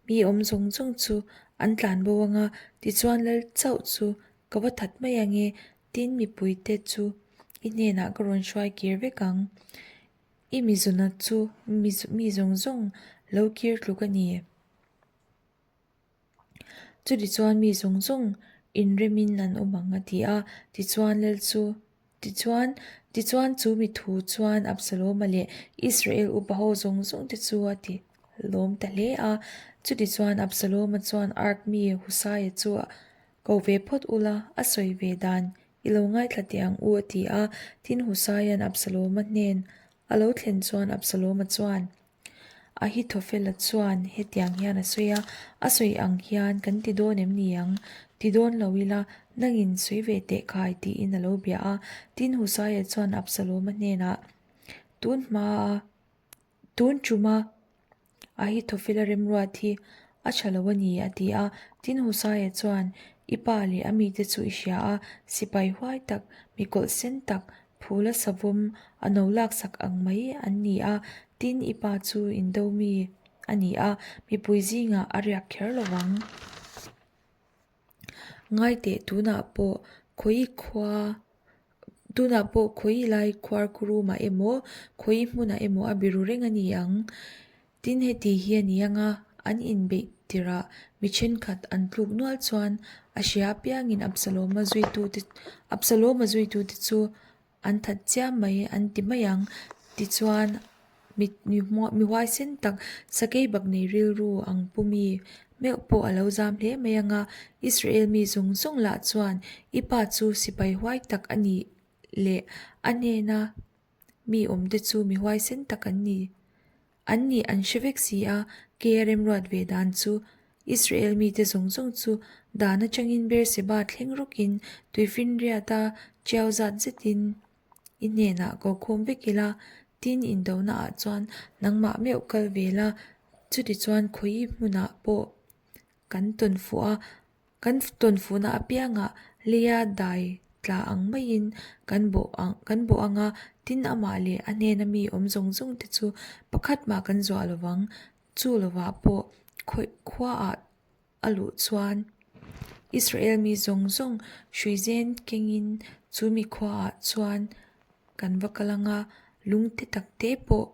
mi awm zawng zawng chu an tlan bo ang a, tichuan lal chauh chu ka va that mai ang e, tin mipuite chu i hnenah ka rawn hruai kir vek ang. I mi zawna chu mi zawng zawng lo kir tluk a ni. Chutichuan mi zawng zawng inremin an awm ang a ti a. Tichuan lal chu Tichuan Tichuan chu mi thu chuan Absaloma leh Israel upa ho zawng zawng te chu a ti lawm ta hle a. Chutichuan Absaloma chuan Ark mi Husaia chu ko ve phawt ula, a sawi ve dan i lo ngaithla teh ang u a ti a. Tin Husaia'n Absaloma hnen a lo thlen chuan Absaloma chuan Ahithophela chuan hetiang hian a sawi a, A sawi ang hian kan ti dawn em ni ang? Ti dawn lo ila, nangin sawi ve teh khai tiin a lo bia a. Tin Husaia chuan Absaloma hnenah, Tun hmaa, tun tuma Ahithophela remruat hi a tha lo a ni a ti a. Tin Husaia chuan, I pa leh a mite chu i hria a, sipai huai tak, mi kawlh sen tak, Phula savawm a no laksak ang mai an ni a, tin i pa chu indo mi a ni a, mipui zingah a riak kher lo vang. Ngaiteh tunah pawh khawi khua tunah pawh khawi lai khuar kurumah emaw khawi hmunah emaw a biru reng a ni ang. Tin heti hi a ni ang a, an inbeih tirah mi thenkhat an tluk nual chuan a hria apiangin Absaloma zuitute Absaloma zuitute chu an that chiam mai an ti mai ang. Tichuan mi mi huaisen tak sakei bak nei rilru ang pu mi meuh pawh a lo zam hle mai ang a, Israel mi zawng zawng lah chuan i pa chu sipai huai tak a nih leh a hnena Mi awmte chu mi huaisen tak an ni. An nih an hre vek si a, kei a remruat ve dan chu Israel mite zawng zawng chu dan atangin Beerseba thleng rawkin tuifinriata tiau zat zetin i hnenah ko khawm vek ila, tin indonaah chuan nangmah meuh kal ve la, chutichuan khawi hmunah pawh kan tawn fuh a, Kan tawnfuhna apiangah leia dai tla ang maiin kan bawh ang kan bawh ang a, tin amah leh a hnena mi awm zawng zawng te chu pakhat mah kan zuah lo vang. Chu lovah pawh khawih khuaah a luh chuan Israel mi zawng zawng hruizen kengin chu mi khuaah chuan kan va kal ang a, lungte takte pawh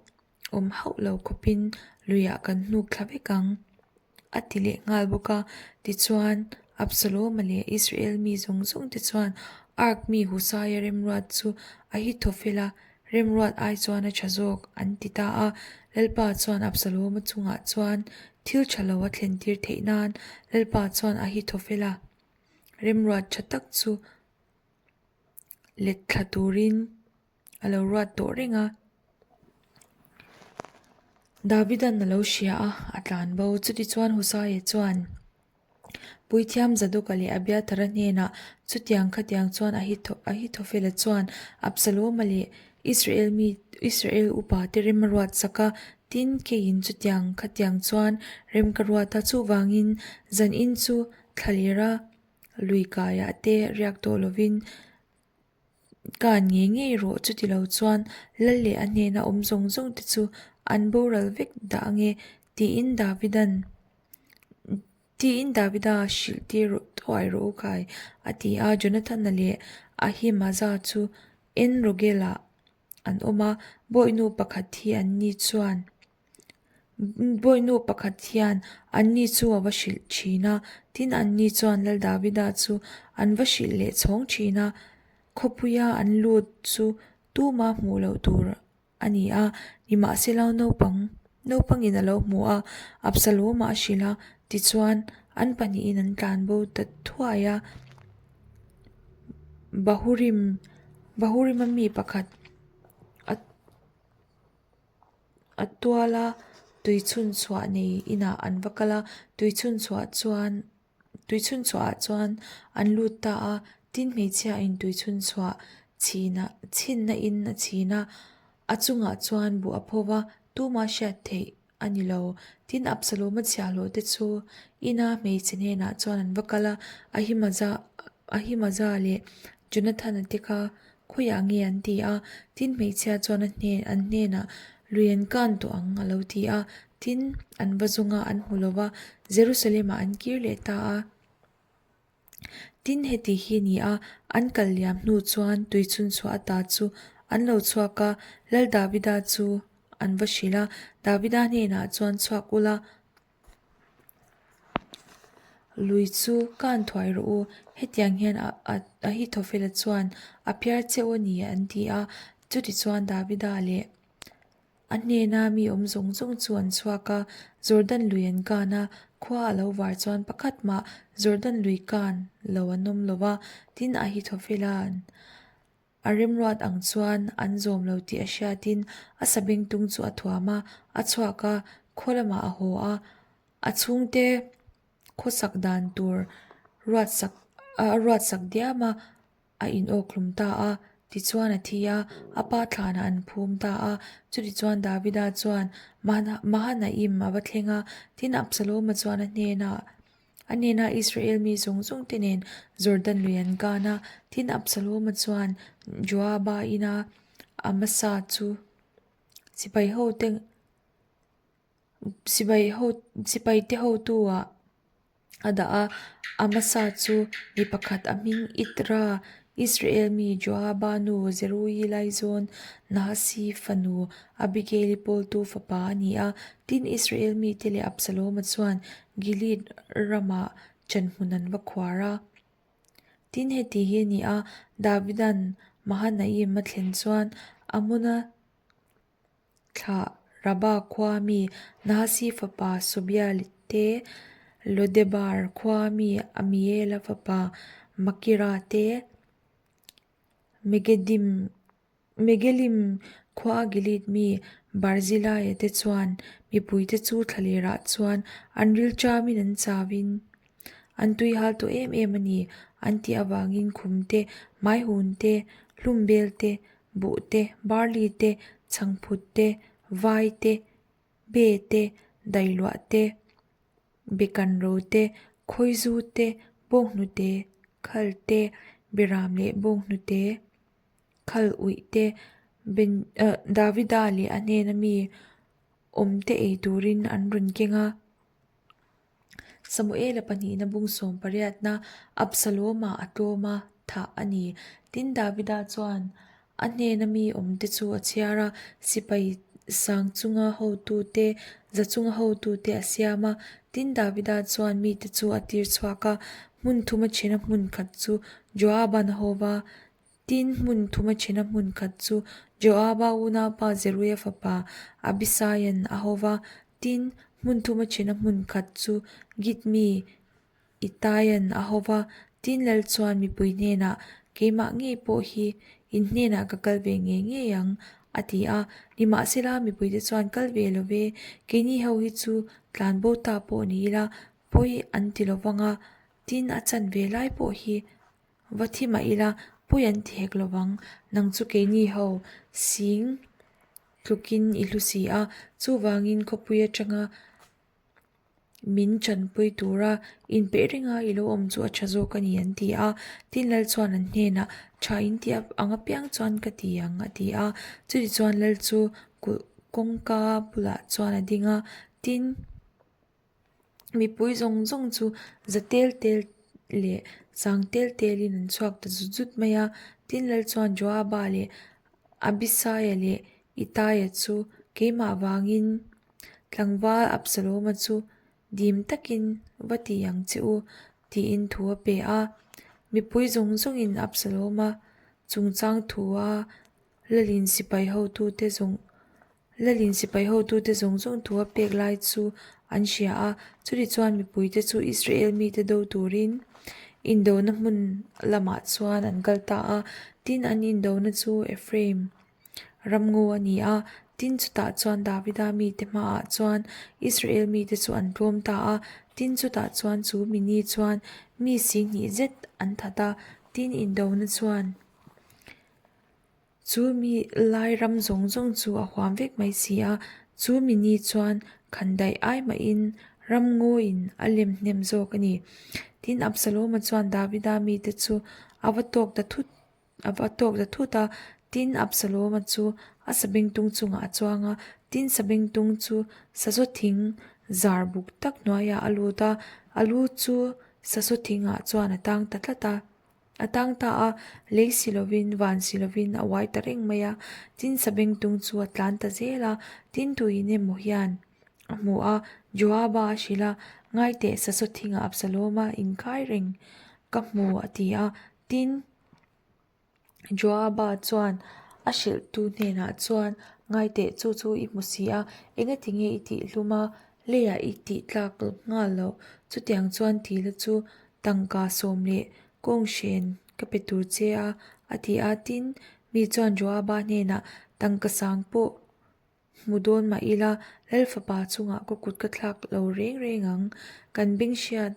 awm hauh lo khawpin luiah kan hnuk thla vek ang a ti leh nghal bawk a. Tichuan, Absaloma leh Israel mi zawng zawng te chuan Ark mi Husaia remruat chu Ahithophela remruat ai chuan a tha zawk an ti ta a. Lalpa chuan Absaloma chungah chuan thil tha lo a thlen tir theih nan Lalpa chuan Ahithophela remruat tha tak chu let thla turin a lo ruat tawh reng a. Davida'n a lo hria a, a tlan bo. Chutichuan Husaia chuan Puithiam Zadoka leh Abiathara hnenah chutiang khatiang chuan Ahithophela chuan Absaloma leh Israel mi Israel upa te rem a ruat sak a, tin keiin chutiang khatiang chuan rem ka ruat a, chuvangin zanin chu thlalera lui kaiah te riak tawh lovin Kan ngei ngei rawh chuti lo chuan lal leh a hnena awm zawng zawng te chu an boral vek dah ange tiin Davida'n tiin Davida hrilh tir thuai rawh u khai a ti a. Jonathana leh Ahimaza chu En-Rogel-ah an awm a, bawihnu pakhat hi anni chuan Bawihnu pakhat hian anni chu a va hrilh thin a, tin anni chuan Lal Davida chu an va hrilh leh chhawng thin a, khawpuia an lut chu tuma hmuh loh tur a ni a, nimahsela naupang naupangin a lo hmu a, Absalom-a a hrilh a, tichuan an pahnihin an tlan bo ta thuai a, Bahurim Bahurim-a mi pakhat a. A tuala tui chhun chhuah nei inah an va kal a tui chhun chhuah chuan tui chhun chhuah ah chuan an lut ta a tin hmeichhia in tui chhun chhuah chhin ah chhinna in a chhin a a chungah chuan buh a pho va tumah hriat theih a ni lo tin Absalom-a chhiahhlawh te chu ina hmeichhe hnenah chuan an va kal a Ahimaza Ahimaza leh Jonathana te kha Khawiah nge an ti a? Tin hmeichhia chuan a hnen an hnenah lui an kan tawh ang a lo ti a. Tin, an va zawng a, an hmu lo va, Jerusalem-ah an kir leh ta a. Tin, heti hi a ni a, an kal liam hnu chuan tui chhunchhuah ata chu An lo chhuak a, Lal Davida chu an va hrilh a, Davida hnenah chuan chhuak ula, Lui chu kan thuai rawh u, hetiang hian Ahithophela chuan a phiar che u a ni an ti a. Chutichuan Davida leh a hnena mi awm zawng zawng chu an chhuak a, Jordan lui an kan a, khua a lo var chuan pakhat mah Jordan lui kan lo an awm lo va, tin Ahithophela'n A remruat ang chuan an zawm lo tih a hriatin a sabengtung chu a thuam a, a chhuak a, khaw lamah a haw a, a chhungte khawsak dan tur ruatsak a ruatsak diam a, a inawkhlum ta a, tichuan a thi a, a pa thlanah an phum ta a, chutichuan Davida chuan Mahanaim a va thleng a, tin Absaloma chuan a hnenah A hnenah Israel mi zawng zawng te nen Jordan lui an kan a, tin Absaloma chuan Joaba ina Amasa chu sipai hote sipai ho sipai te hotu ah a dah a, Amasa chu mi pakhat a hming Itra Israel mi Joaba nu Zeruii laizawn Nahasi fanu Abigail-i pawltu fapa a ni a, tin Israel mite leh Absaloma chuan Gilead ramah chanhmun an va khuar a. Tin heti hi a ni a, Davida'n Mahanaim a thlen chuan Amona thlah Raba khua mi Nahasi fapa Sobia te, Lodebar khua mi Amiela fapa Makira te, Megedim Megelim khua Gilead mi Barzilaia te chuan mipuite chu thlalerah chuan an rilṭamin an chauin an tuihal tawh em em a ni an tih avangin khum te, hmaihun te, hlumbel te, buh te, barley te, chhangphut te, vai te, be te, dailuah te, bekanro te, khawizu te, bawnghnute, khal te, beram leh bawnghnute. Khal uih te, Ben ah Davida leh a hnena mi awm te ei turin an rawn keng a. Samuela pahnihna bung sawm pariatna Absaloma a tlawm a, thah a ni. Tin Davida chuan a hnena mi awm te chu a chhiar a, sipai sang chunga hotu te, za chunga hotu te a siam a. Tin Davida chuan mite chu a tir chhuak a, hmun thuma thena hmun khat chu Joaban a ho va, Tin, hmun thuma thena hmun khat chu Joaba unaupa Zeruia fapa Abisaia'n a ho va, tin, hmun thuma thena hmun khat chu Gitmi Itaia'n a ho va. Tin, Lal chuan mipui hnenah, Keimah ngei pawh hi in hnenah ka kal ve ngei ngei ang, a ti a. Nimahsela, mipuite chuan kal ve lo ve, keini ho hi chu tlanbo ta pawh ni ila, pawi an ti lo vang a, tin, a chanve lai pawh hi Va thi mah ila, pawi an ti hek lovang, nang chu keini ho sing tlukin i hlu si a, chuvangin khawpui atanga min chanpui tura inpeih renga i lo awm chu a tha zawk a ni an ti a. Tin Lal chuan an hnenah, Tha in tih ang apiang chuan ka ti ang a ti a. Chutichuan Lal chu kulh kawngka bulah chuan a ding a, tin, Mipui zawng zawng chu za tel tel leh sang tel telin an chhuak ta zut zut mai a. Tin Lal chuan Joaba leh Abisaia leh Itaia chu keimah vangin tlangval Absaloma chu dim takin va ti ang che u tiin thu a pe a. Mipui zawng zawngin Absaloma chungchang thu a Lalin sipai hotute zawng Lalin sipai hotute zawng zawng thu a pek lai chu an hria a, chutichuan mipuite chu Israel mite do turin indona hmun lamah chuan an kal ta a. Tin, an indona chu Ephraim ramngaw a ni a, tin chutah chuan Davida mite hmaah chuan Israel mite chu an tlawm ta a, tin chutah chuan chu mini chuan mi singhnih zet an that a, tin indona chuan Chu mi lai ram zawng zawng chu a huam vek mai si a, chu mi ni chuan khandaih ai mahin ram ngawiin a lem hnem zawk a ni. Tin, Absaloma chuan Davida mite chu a va tawk ta thut a va tawk ta thut a, tin, Absaloma chu a sabengtung chungah a chuang a, tin, sabengtung chu sazaw thing zar buk tak hnuaiah a lut a, a lu chu sazaw thingah chuan a tang ta tlat a. A tang ta a, lei si lovin, van si lovin a uai ta reng mai a. Tin, sabengtung chu a tlan ta zel a, tin tuin emaw hian a hmu a, Joaba a hrilh a, Ngaiteh, sasaw thingah Absaloma inkai reng ka hmu a ti a. Tin, Joaba chuan a hrilhtu hnenah chuan, Ngaiteh, chu chu i hmu si a, engati nge i tih hlum a, leiah i tih tlak nghal loh? Chutiang chuan tila chu tangka sawm leh kawnghren ka pe tur che a, a ti a. Tin, mi chuan Joaba hnenah, Tangka sang pawh hmu dawn mah ila, Lal fapa chungah ka kut ka thlak lo reng reng ang, kan beng hriat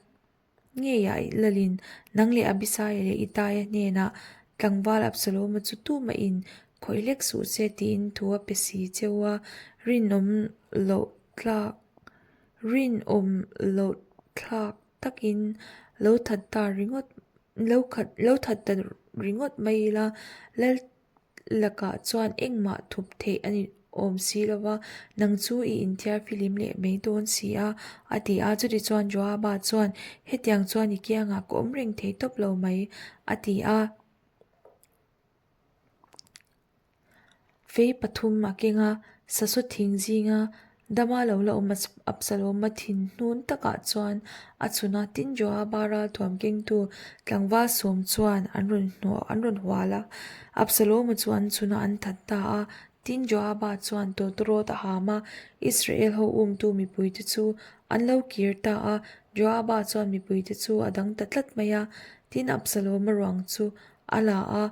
Ngeiah lalin nang leh Abisaia leh Itaia hnenah tlangval Absaloma chu tumahin khawih hlek suh se tiin thu a pe si cheu a, rinawm loh tlak rinawm loh thlak takin lo that ta ringawt lo khat lo that ta ringawt mai ila lal lakah chuan engmah thup theih a ni awm si lo va, nang chu i inthiar filim leh mai dawn si a, a ti a. Chutichuan Joaba chuan, Hetiang chuan i kiangah ka awm reng thei tawp lo mai, a ti a. Fei pathum a keng a, sasaw thing zinga Dama lo la awm Absaloma thin hnun takah chuan a chhun a, tin Joaba ralthuam kengtu tlangval sawm chuan an rawn hnuah an rawn hual a. Absaloma chu an chhun a, an that ta a. Tin Joaba chuan tawtawrawt a ham a, Israel ho umtu mipuite chu an lo kir ta a. Joaba chuan mipuite chu a dang ta tlat mai a, tin Absaloma ruang chu a la a,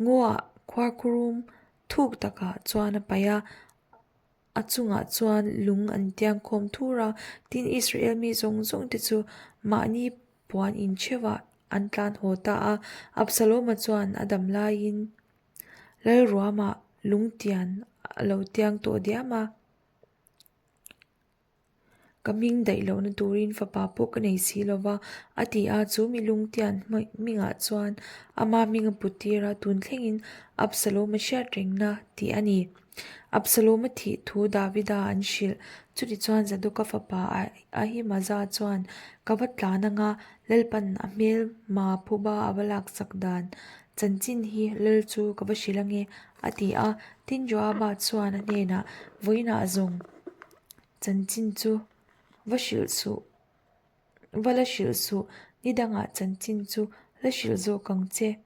ngaw-ah khuarkhurum thuk takah chuan a paih a. A chungah chuan lung an tiang khawm thur a, tin Israel mi zawng zawng te chu mahni puan inchheuhah an tlan haw ta a. Absaloma chuan a dam laiin Lalruamah lungtian a lo tiang tawh diam a. Ka hming daih lohna turin fapa pawh ka nei si lo va, a ti a. Chu mi lungtian hmingah chuan ama hming a put tir a, tun thlengin Absaloma hriat rengna tih a ni. Absaloma thih thu Davida an hrilh. Chutichuan Zadoka fapa Ahimaza chuan, Ka va tlan anga, Lalpan a hmelma phuba a va laksak dan chanchin hi Lal chu ka va hrilh ange, a ti a. Tin, Joaba chuan a hnenah, Vawiinah zawng chanchin chu va hrilh suh, va la hrilh suh, ni dangah chanchin chu la hrilh zawk ang che.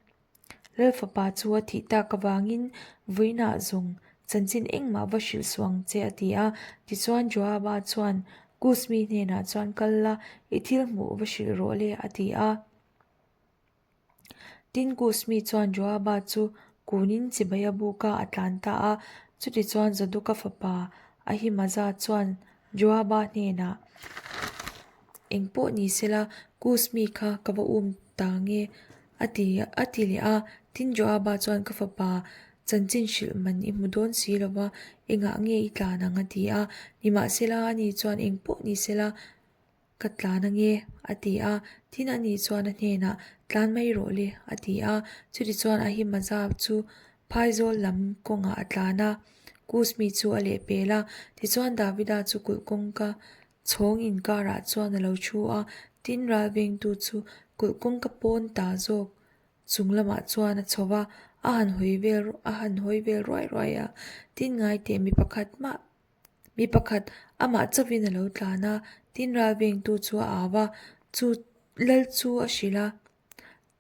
Lal fapa chu a thih tak avangin vawiinah zawng chanchin engmah va hrilh suh ang che a ti a. Tichuan Joaba chuan Kus mi hnenah chuan kal la, i thil hmuh va hrilh rawh le a ti a. Tin Kus mi chuan Joaba chu kunin chibai a buk a, a tlan ta a. Chutichuan Zadoka fapa Ahimaza chuan Joaba hnenah, Eng pawh ni sela, Kus mi kha ka va um ta nge? a ti a ti leh a. Tin Joaba chuan, Ka fapa, chanchin hrilh man i hmu dawn si lo va, engah nge i tlan ang? a ti a. Nimahsela, ani chuan, Eng pawh ni sela, Ka tlan ange, a ti a. Tin ani chuan a hnenah, Tlan mai rawh le, a ti a. Chutichuan Ahimaza chu phaizawl lam kawngah a tlan a, Kusmi chu a lehpel a. Tichuan Davida chu kulh kawngka chhawng inkarah chuan a lo thu a, tin ralvengtu chu kulh kawngka pawn ta zawk chung lamah chuan a chho va, a han hawi vel a han hawi vel ruai ruai a. Tin ngaiteh mi pakhat mah Mi pakhat amah chauhin a lo tlan a, tin ralvengtu chu a au va, chu lal chu a hrilh a.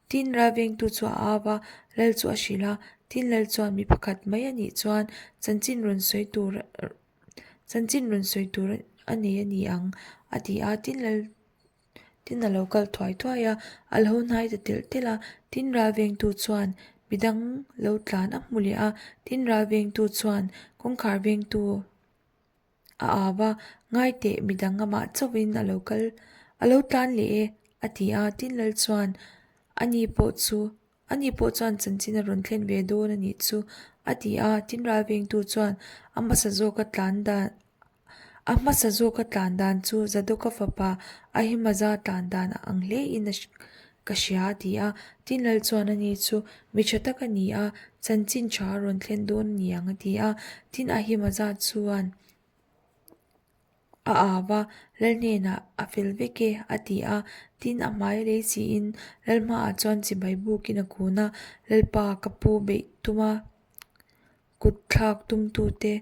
Tin ralvengtu chu a au va, lal chu a hrilh a. Tin lal chuan mi pakhat mai a nih chuan chanchin rawn sawi tur chanchin rawn sawi tur a nei a ni ang a ti a. Tin lal Tin a lo kal thuai thuai a, a lo hnai ta telh telh a. Tin ralvengtu chuan midang lo tlan a hmu leh a, tin ralvengtu chuan kawngkhar vengtu a au va, Ngai teh, midang amah chauhin a lo kal, a lo tlan leh e, a ti a. Tin lal chuan ani pawh chu Ani pawh chuan chanchin a rawn thlen ve dawn a nih chu, a ti a. Tin ralvengtu chuan a hmasa zawka tlan dan a hmasa zawka tlan dan chu Zadoka fapa Ahimaza tlan dan a ang hle in a ka hria a ti a. Tin lal chuan ani chu mi tha tak a ni a, chanchin tha a rawn thlen dawn a ni ang a ti a. Tin Ahimaza chuan. A au va, Lal hnenah a fel vek e, a ti a. Tin, a hmai lei siin Lal hmaah chuan chibai bukin a kun a, Lalpa, ka pu beih tum a, kut thlak tumtute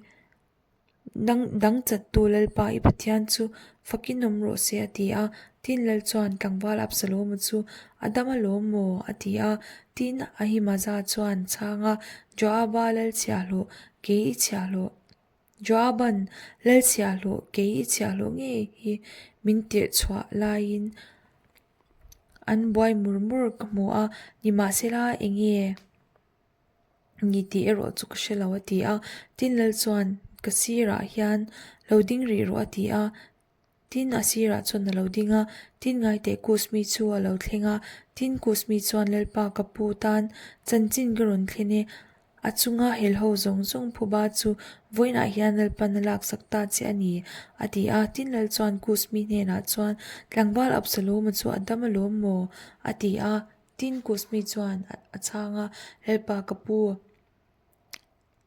dang chattu Lalpa i Pathian chu fakin awm rawh se, a ti a. Tin, Lal chuan tlangval Absaloma chu a dam alawm maw? a ti a. Tin, Ahimaza chuan chhang a, Joaba lal chhiahhlawh, kei i chhiahhlawh. Joaban lal chhiahhlawh kei i chhiahhlawh ngei hi min tirh chhuah laiin an buai mur mur ka hmu a, nimahsela eng nge ni tih erawh chu ka hre lo a ti a. Tin lal chuan ka sirah hian lo ding rih rawh a ti a. Tin, a sirah chuan a lo ding a, tin ngaiteh Kusmi chu a lo thleng a, tin Kusmi chuan Lalpa ka pu tan chanchin ka rawn thlen e, a chunga helho zawng zawng phuba chu vawiinah hian Lalpan a laksak ta che a ni, a ti a. Tin Lal chuan Kusmi hnenah chuan, Tlangval Absaloma chu a dam alawm maw? a ti a. Tin Kusmi chuan a chhang a, Lalpa ka pu,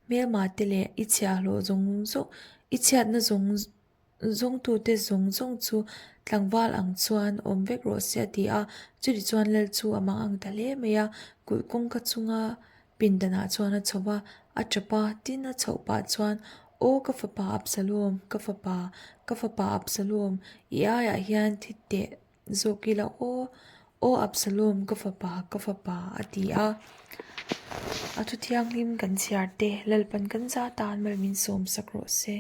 hmelma te leh i chhiahhlawh zawng zawng, i chhiatna zawng Zawngtute zawng zawng chu tlangval ang chuan awm vek rawh se a ti a, chutichuan lal chu a mang ang ta hle mai a, kulh kawngka chunga pindanah chuan a chho va, a tap a, tin a chhoh pah chuan, Aw ka fapa Absalom, ka fapa, ka fapa Absalom, i aiah hian thi teh zawk ila aw, aw Absalom, ka fapa, ka fapa a ti a. A thu thianghlim kan chhiar te, Lalpan kan za tan mal min sawmsak rawh se.